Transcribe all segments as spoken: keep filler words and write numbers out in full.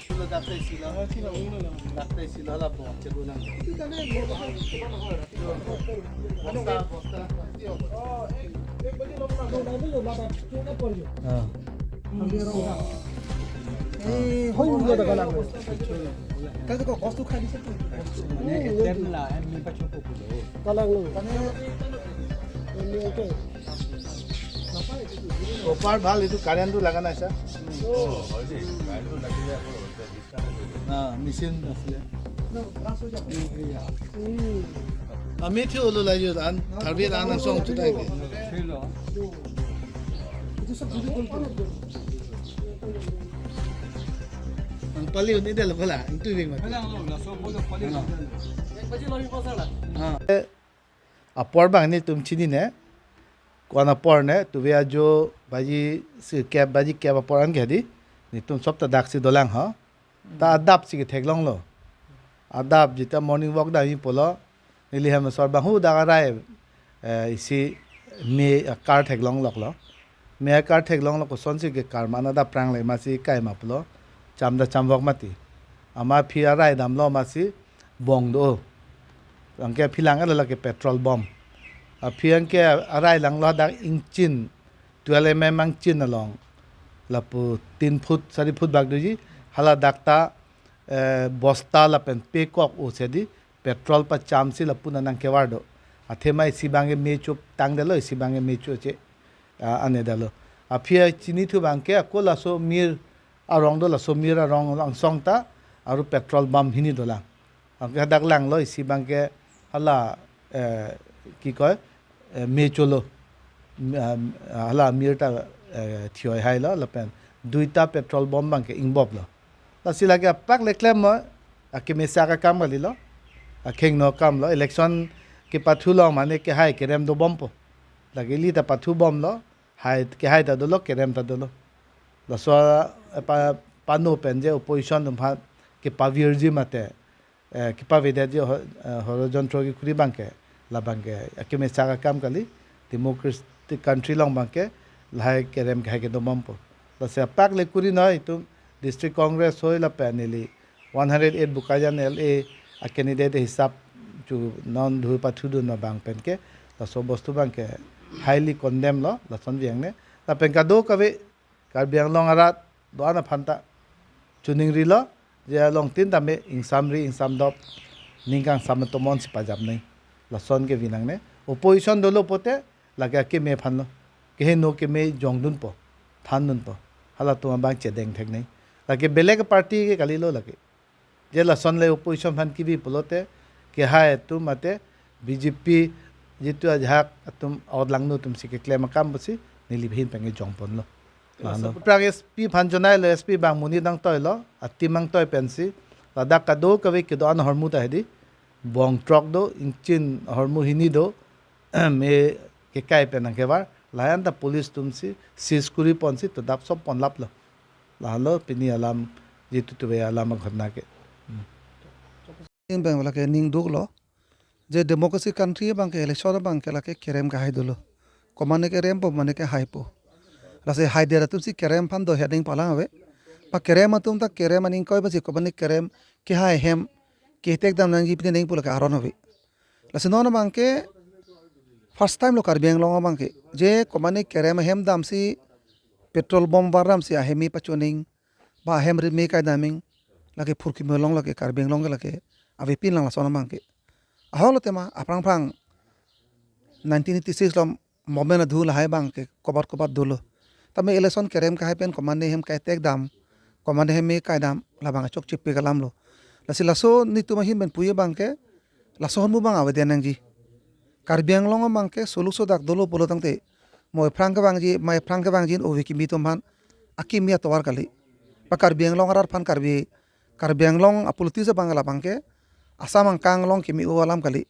Silo daktai silo. Daktai silo la bo, chebu nang. Bosta, bosta. এই সৌ উলিয়াই টকা লাগে। তাতে কওক, গছটো খাই দিছে তো। মানে, এতিয়াতো লা-, আমি পাছত কব। তালাং লো। মানে, এনেকে। Copper ভাল, এইটো কাৰেণ্টটো লগা নাই, ছাৰ। অ, হয় দেই। কাৰেণ্টটো লাগিলে আকৌ অ, মেচিন আছিলে। আমি থিয় হ'লো, লাইজত আন, থাৰ্বিত আন, আন, চং চুটাই কে। Ang paliw ni Del pala, ang tubig mati. Ah. Apor bang nelitum chinine, ko-an apor ne, tuve ajo baji sirkep, baji kep apor an ke hadi, nelitum sop ta daksi dolang ho. Ta adap si ketheklonglo. Adap jita morning walk damji pulo, neli hem asor bang hu dak arai, eh, isi me akar theklongloklo. Me akar theklonglo, kosonsi ke kar mana adap prang le masi kai ma pulo. Cham ta cham vok mati. Amat aphi arai damlo masi bong do. Anke aphi lang ala ke petrol bomb. Aphi anke arai langlo dak ingchin, twelve M M ingchin along. Lapu tin foot, sari foot bak doji. Hala dak ta, eh, bosta lapen pekok o sedi petrol pachamsi lapu nang kevar do. Athema isi bang ke me chop tangdelo, isi bang ke me cho che, ah, anedelo. Aphi chinithu bang ke ako laso mir arong do, laso mir arong angsong ta aru petrol bomb hini dolang. Anke hadak langlo isi bang ke hala, eh, ki koi, eh, me cholo. Mi-, ah, hala mir ta, eh, thioi hailo lapen duita petrol bomb bang ke ingboplo. Lasi lake apak le klem mo, akemesa akam kalilo, akhengno akamlo, election kepathu long mane kehai kerem dobompo. Lake ili ta pathu bomlo, hai, kehai ta dolo, kerem ta dolo. Laso, eh, pa, pano pen je opposition atum aphan kepavirji mate, eh, kepavedetji ho-, eh, horojontro kekhuri bang ke, labang ke akemesa akam kali, democratic country along bang ke lahai kerem kehai ke dobompo. Lasi apak le kuri noi itum District Congress hoi lapen neli one hundred eight Bokajan L A a candidate hisap chu non dhu pathu dun abang pen ke, laso bostu bang ke highly condemn lo, lason veng ne. Lapen kadokave Karbi Anglong arat do-an aphan ta chuning rilo, je along tin tame ingsamri ingsamdop, ning kangsam tomon si pajap nai. Lason ke vin nang ne. Opposition dolo pote, lake akeme aphan lo. Keheno keme jongdunpo, thandunpo. Halatum abang chedeng thek nai. Lake belek party ke kalilo lake. Je lason le opposition aphan kebi pulote, kehai atum mate B J P jitu ajahak atum out langno atum si keklem akam pusi neli ahin pen ke jongponlo. Lalo. Prang S P aphan jonailo, S P bang monit nangtoilo, atim nangtoi pensi, ladak kadokave kedo-an ahormu ta hedi, bong throk do, ingchin ahormu hini do, me kekai pen nang kevar, layan ta police atum si, seize kuri ponsi, todap sop pon laplo. Lalo pini alam, jitu tuve alam ghotna ke. Hmm. Ning bang lake ning duklo. Je democracy country bang ke election bang ke lake kerem kehai dolo. Komane kerempo, mane kehaipo. Lasi haidet atum si kerem aphan do heading palang ave. Pa kerem atum ta kerem aning koi basi komane kerem kehai hem ketek dam nangji pine neng pu lake aron ave. Lasi non bang ke first time lo Karbi Anglong bang ke. Je komane kerem ahem damsi petrol bomb var damsi ahem me pachoning, ba ahem ri me kai daming, lake phurkimo along lake Karbi Anglong ke lake avepin lang lason bang ke. Ahok lo tema, aphrang phrang nineteen eighty-six lo moment adhu lahai bang ke kobat kobat dolo. Tame election kerem kehai pen komane hem kai tek dam, komane hem me kai dam, labang achok chipi kalam lo. Lasi laso nelitum ahin pen puye bang ke, laso ahormu bang avedet nangji. Karbi Anglong bang ke solu sodak dolo pulo tangte, mo ephrang kevangji, mo ephrang kevangji ove kimi atum aphan, akimi atovar kali. Pa Karbi Anglong arat aphan Karbi, Karbi Anglong apolitics bang labang ke, Assam angkang along kimi o alam kali.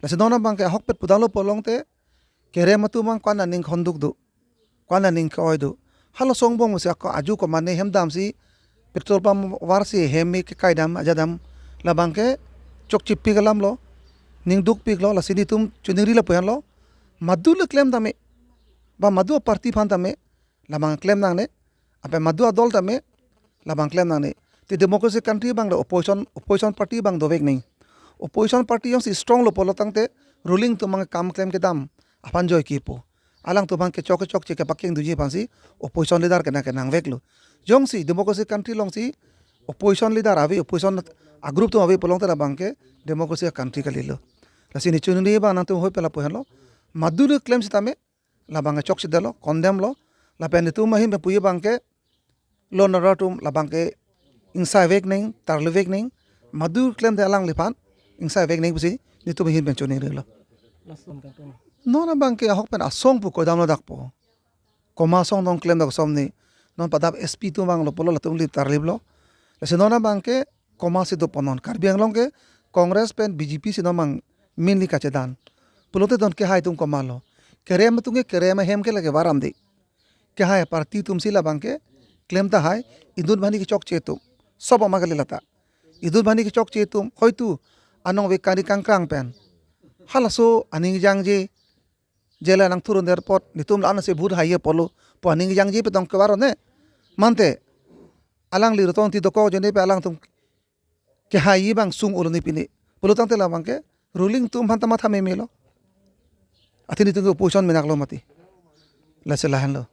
Lasi non bang ke ahokpet pudalo pulo tangte, kerem atum bang ko-an aning khonduk do. ko-an aning ke-oi do. Halaso angbong si ako aju komane hem damsi petrol pump varsi hem me kekai dam ajat dam, labang ke chokchepik alam lo, ning dukpik lo. Lasi netum choningri lapu-an lo, madu le klem tame, ba madu aparty aphan tame, labang klem nangne, ape madu adol tame, labang klem nangne. Te democracy country abang le opposition, opposition party abang dovek nang. Opposition party jongsi strong lo pulo tangte ruling atum abang kam klem kedam aphan joike pu. Alangtum abang kechok kechokche kepakeng dunji aphansi opposition leader kena kenang vek lo. Jongsi democracy country alongsi opposition leader ave, opposition a-group atum ave pulote labang ke democracy country kalilo. Lasi ne choningri abang nangtum hoi pela pu-an lo. Madu le klem sitame, labang ke chokchedetlo, condemn lo. Lapen netum ahin pen puji abang ke law and order atum labang ke ingsai vek nang, tarli vek nang, madu klemte alangliphan ingsai vek nang pusi netum ahin pen choningri lo. Lason ta pen. Non abang ke ahok pen asong pu kodam lo dak po. Komat asong non klem dak som ni. Non padap S P atum abang lo pulo latum le tarlip lo. Lasi non abang ke komat si dopo non. Karbi Anglong ke Congress pen B J P si non abang mainly kachedan. Pulote non kehai atum komat lo. Kerem atum ke kerem ahem ke lake varam de. Kehai party atum si labang ke klem tahai, idun bani kechokche atum. Sob ama kali lata. Idun bani kechokche atum, hoitu anong vek kari kangkrang pen. Halaso aning jangje, jela nang thurun der apot, netum la-an si vote hai apotlo, pu aning jangje pen tong kevar ne. Mante, alangli rotong ti dokok ajoine pen alangtum kehai abang sung olo ne pine. Pulo tangte labang ke ruling atum aphan ta matha meme lo. Athe netum ke opposition menak lo mati. Lasi lahenlo.